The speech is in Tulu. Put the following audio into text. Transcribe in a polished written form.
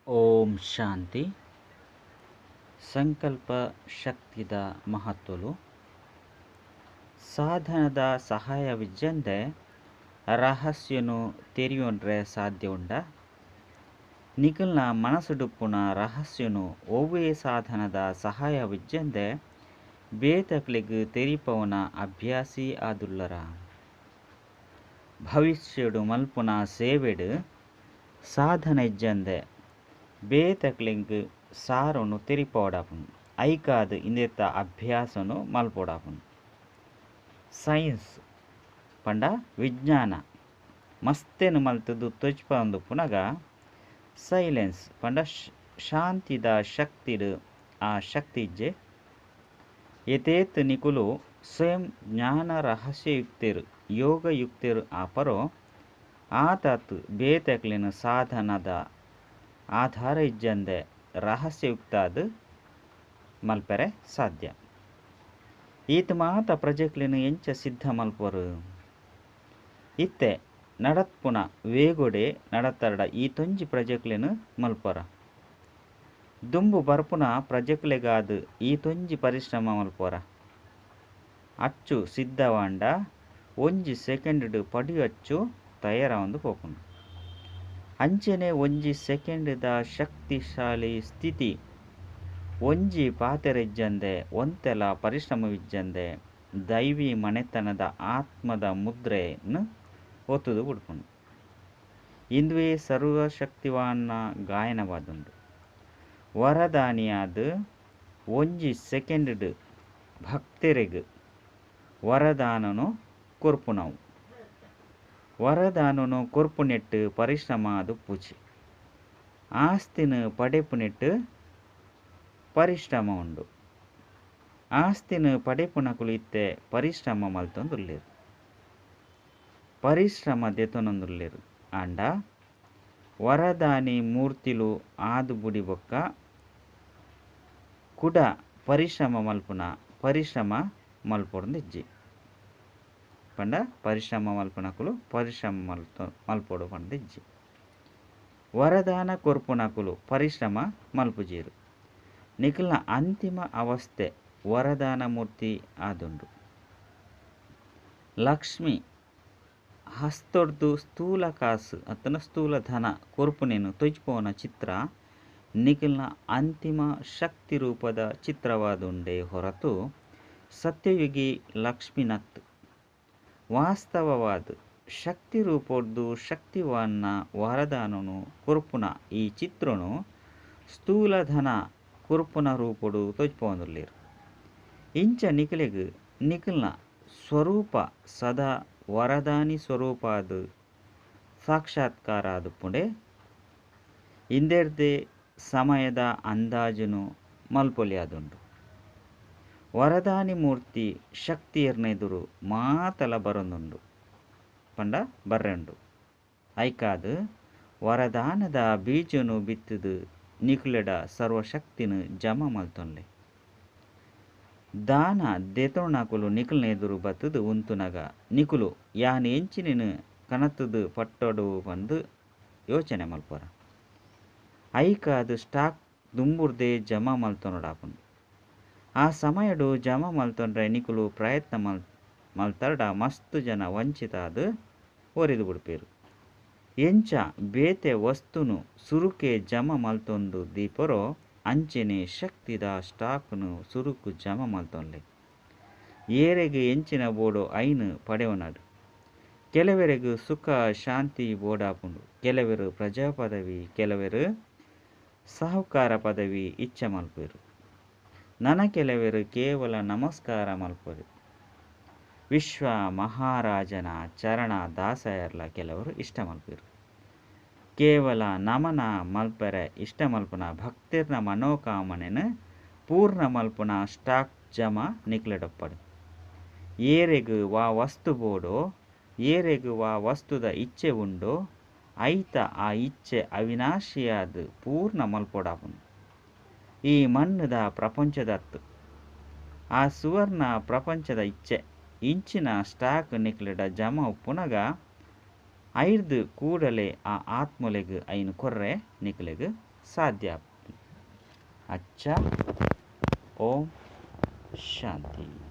ಓಂ ಶಾಂತಿ. ಸಂಕಲ್ಪ ಶಕ್ತಿದ ಮಹತ್ವಲು ಸಾಧನದ ಸಹಾಯವಿಜ್ಜಂದೆ ರಹಸ್ಯನು ತೆರಿಯೊನ್ರೆ ಸಾಧ್ಯ ಉಂಡ. ನಿಕಲ್ನ ಮನಸ್ಸುಡುಪ್ಪುನ ರಹಸ್ಯನು ಒವ್ವೆ ಸಾಧನದ ಸಹಾಯವಿಜ್ಜಂದೆ ಬೇತಕ್ಲೆಗ್ ತೆರಿಪವನ ಅಭ್ಯಾಸಿ ಆದುಲ್ಲರ. ಭವಿಷ್ಯಡು ಮಲ್ಪುನ ಸೇವೆಡ್ ಸಾಧನ ಇಜ್ಜಂದೆ ಬೇತಕ್ಲೆಗ್ ಸಾರನು ತೆರಿಪವಡಾಪುಂಡು. ಐಕಾದ್ ಇಂದೆತ ಅಭ್ಯಾಸನು ಮಲ್ಪೊಡಾಪುಂಡು. ಸೈನ್ಸ್ ಪಂಡ ವಿಜ್ಞಾನ ಮಸ್ತೆನ್ ಮಲ್ತುದು ತೊಜ್ಪಂದುಪ್ಪುನಗ ಸೈಲೆನ್ಸ್ ಪಂಡ ಶಾಂತಿದ ಶಕ್ತಿಡ್ ಆ ಶಕ್ತಿ ಇಜ್ಜೆ. ಯಥೇತ್ ನಿಕುಲು ಸ್ವಯಂ ಜ್ಞಾನ ರಹಸ್ಯಯುಕ್ತೆರು ಯೋಗಯುಕ್ತೆರು ಆಪರೋ ಆತತ್ ಬೇತಕ್ಲೆನ ಸಾಧನದ ಆಧಾರ ಇಜ್ಜಂದೆ ರಹಸ್ಯಯುಕ್ತಾದ ಮಲ್ಪೆರೆ ಸಾಧ್ಯ. ಈತ ಮಾತ ಪ್ರಜೆಕ್ಲೆನ್ ಎಂಚ ಸಿದ್ಧ ಮಲ್ಪರು. ಇತ್ತೆ ನಡತ್ಪುನ ವೇಗೊಡೆ ನಡತರಡ ಈ ತೊಂಜಿ ಪ್ರಜೆಕ್ಲೆನ್ ಮಲ್ಪರ. ದುಂಬು ಬರ್ಪುನ ಪ್ರಜೆಕ್ಲೆಗಾದ್ ಈ ತೊಂಜಿ ಪರಿಶ್ರಮ ಮಲ್ಪರ. ಅಚ್ಚು ಸಿದ್ಧವಾಂಡ ಒಂಜಿ ಸೆಕೆಂಡ್ ಪಡಿಯಚ್ಚು ತಯಾರಾವಂದು ಪೋಪುಂಡು. ಅಂಚನೆ ಒಂಜಿ ಸೆಕೆಂಡ್ದ ಶಕ್ತಿಶಾಲಿ ಸ್ಥಿತಿ ಒಂಜಿ ಪಾತೆರಿಜ್ಜಂದೆ ಒಂತೆಲ ಪರಿಶ್ರಮವಿಜ್ಜಂದೆ ದೈವಿ ಮನೆತನದ ಆತ್ಮದ ಮುದ್ರೆನ್ ಒತ್ತುದು ಬುಡ್ಪುಂಡು. ಇಂದುವೇ ಸರ್ವಶಕ್ತಿವಾನ್ನ ಗಾಯನವಾದುಂಡು. ವರದಾನಿಯಾದ ಒಂಜಿ ಸೆಕೆಂಡ್ ಭಕ್ತರಿಗೆ ವರದಾನನು ಕೊರ್ಪುನವು. ವರದಾನನು ಕೊರ್ಪುನೆಟ್ಟು ಪರಿಶ್ರಮ ದುಪ್ಪುಜಿ. ಆಸ್ತಿನ ಪಡೆಪುನೆಟ್ಟು ಪರಿಶ್ರಮ ಉಂಡು. ಆಸ್ತಿನ ಪಡೆಪುನಕುಲು ಇತ್ತೆ ಪರಿಶ್ರಮ ಮಲ್ತೊಂದುಲ್ಲೆರ್. ಪರಿಶ್ರಮ ದೆತೊನೊಂದುಲ್ಲೆರ್. ಆಂಡ ವರದಾನಿ ಮೂರ್ತಿಲು ಆದು ಬುಡಿ ಬೊಕ್ಕ ಕುಡ ಪರಿಶ್ರಮ ಮಲ್ಪುನ ಪರಿಶ್ರಮ ಮಲ್ಪೊಡ್ಂದಿಜ್ಜಿ. ಪಂಡ ಪರಿಶ್ರಮ ಮಲ್ಪುನಕುಲು ಪರಿಶ್ರಮ ಮಲ್ಪೊಡು ಪಂದಿಜ್ಜಿ. ವರದಾನ ಕೊರ್ಪುನಕುಲು ಪರಿಶ್ರಮ ಮಲ್ಪುಜೀರು. ನಿಕಲ್ನ ಅಂತಿಮ ಅವಸ್ಥೆ ವರದಾನ ಮೂರ್ತಿ ಆದುಂಡು. ಲಕ್ಷ್ಮಿ ಹಸ್ತೊಡ್ದು ಸ್ಥೂಲ ಕಾಸು ಅತ್ತನ ಸ್ಥೂಲ ಧನ ಕೊರ್ಪುನೇನು ತೊಜ್ಪೋನ ಚಿತ್ರ ನಿಕಲ್ನ ಅಂತಿಮ ಶಕ್ತಿ ರೂಪದ ಚಿತ್ರವಾದುಂಡೇ ಹೊರತು ಸತ್ಯಯುಗಿ ಲಕ್ಷ್ಮಿನತ್. ವಾಸ್ತವವಾದ ಶಕ್ತಿ ರೂಪೊಡ್ದು ಶಕ್ತಿವಾನ್ನ ವರದಾನನು ಕೊರ್ಪುನ ಈ ಚಿತ್ರನು ಸ್ಥೂಲಧನ ಕೊರ್ಪುನ ರೂಪೊಡು ತೊಜ್ಪೊಂದುಲ್ಲೆರ್. ಇಂಚ ನಿಕಲೆಗ್ ನಿಕಲ್ನ ಸ್ವರೂಪ ಸದಾ ವರದಾನಿ ಸ್ವರೂಪಾದ ಸಾಕ್ಷಾತ್ಕಾರ ಆದುಪ್ಪುಂಡೆ. ಇಂದೆರ್ದೆ ಸಮಯದ ಅಂದಾಜುನು ಮಲ್ಪೊಲಿಯಾದುಂಡು. ವರದಾನಿ ಮೂರ್ತಿ ಶಕ್ತಿಯರ್ನೆದುರು ಮಾತಲ ಬರೊಂದುಂಡು ಪಂಡ ಬರ್ರೆಂಡು. ಐಕಾದ್ ವರದಾನದ ಬೀಜನು ಬಿತ್ತುದು ನಿಕುಲೆಡ ಸರ್ವಶಕ್ತಿನ ಜಮ ಮಲ್ತೊನ್ಲೆ. ದಾನ ದೆತೊನಕುಲು ನಿಕಲ್ನ ಎದುರು ಬತ್ತುದು ಉಂತುನಗ ನಿಕುಲು ಯಾನ್ ಎಂಚಿನಿನ ಕನತುದು ಪಟ್ಟೊಡು ಪಂದು ಯೋಚನೆ ಮಲ್ಪರ. ಐಕಾದ್ ಸ್ಟಾಕ್ ದುಂಬುರ್ದೆ ಜಮಾ ಮಲ್ತೊನೊಡಾಪುಂಡು. ಆ ಸಮಯಡು ಜಮಾ ಮಲ್ತೊನ್ರೆ ನಿಕುಲು ಪ್ರಯತ್ನ ಮಲ್ತರಡ ಮಸ್ತ್ ಜನ ವಂಚಿತಾದ್ ಒರಿದು ಬುಡ್ಪೇರು. ಎಂಚ ಬೇತೆ ವಸ್ತುನು ಸುರುಕೆ ಜಮಾ ಮಲ್ತೊಂದು ದೀಪರೋ ಅಂಚನೆ ಶಕ್ತಿದ ಸ್ಟಾಕ್ನು ಸುರುಕು ಜಮಾ ಮಲ್ತೊನ್ಲೆ. ಏರೆಗ್ ಎಂಚಿನ ಬೋಡೋ ಐನು ಪಡೆವನಡು. ಕೆಲವರೆಗ್ ಸುಖ ಶಾಂತಿ ಬೋಡಾಪುಂಡು, ಕೆಲವರು ಪ್ರಜಾ ಪದವಿ, ಕೆಲವರು ಸಾಹುಕಾರ ಪದವಿ ಇಚ್ಛೆ ಮಲ್ಪೇರು. ನನ ಕೆಲವರು ಕೇವಲ ನಮಸ್ಕಾರ ಮಲ್ಪರು. ವಿಶ್ವ ಮಹಾರಾಜನ ಚರಣ ದಾಸಯರ್ಲ ಕೆಲವರು ಇಷ್ಟ ಮಲ್ಪೇರು. ಕೇವಲ ನಮನ ಮಲ್ಪೆರೆ ಇಷ್ಟ ಮಲ್ಪುನ ಭಕ್ತಿರ್ನ ಮನೋಕಾಮನೆನ ಪೂರ್ಣ ಮಲ್ಪುನ ಸ್ಟಾಕ್ ಜಮಾ ನಿಕ್ಲೆಡೊಪ್ಪಡು. ಏರೆಗ್ ವಾ ವಸ್ತು ಬೋಡೋ, ಏರೆಗ್ ವಾ ವಸ್ತುದ ಇಚ್ಛೆ ಉಂಡೋ ಐತ ಆ ಇಚ್ಛೆ ಅವಿನಾಶಿಯಾದ ಪೂರ್ಣ ಮಲ್ಪೊಡಾಪುಂಡು. ಈ ಮಣ್ಣುದ ಪ್ರಪಂಚದತ್ತು ಆ ಸುವರ್ಣ ಪ್ರಪಂಚದ ಇಚ್ಛೆ ಇಂಚಿನ ಸ್ಟಾಕ್ ನಿಕ್ಲೆಡ ಜಮಾ ಉಪ್ಪುನಗ ಐರ್ದು ಕೂಡಲೇ ಆ ಆತ್ಮಲೆಗ್ ಐನು ಕೊರ್ರೆ ನಿಕ್ಲೆಗ್ ಸಾಧ್ಯ. ಅಚ್ಚ, ಓಂ ಶಾಂತಿ.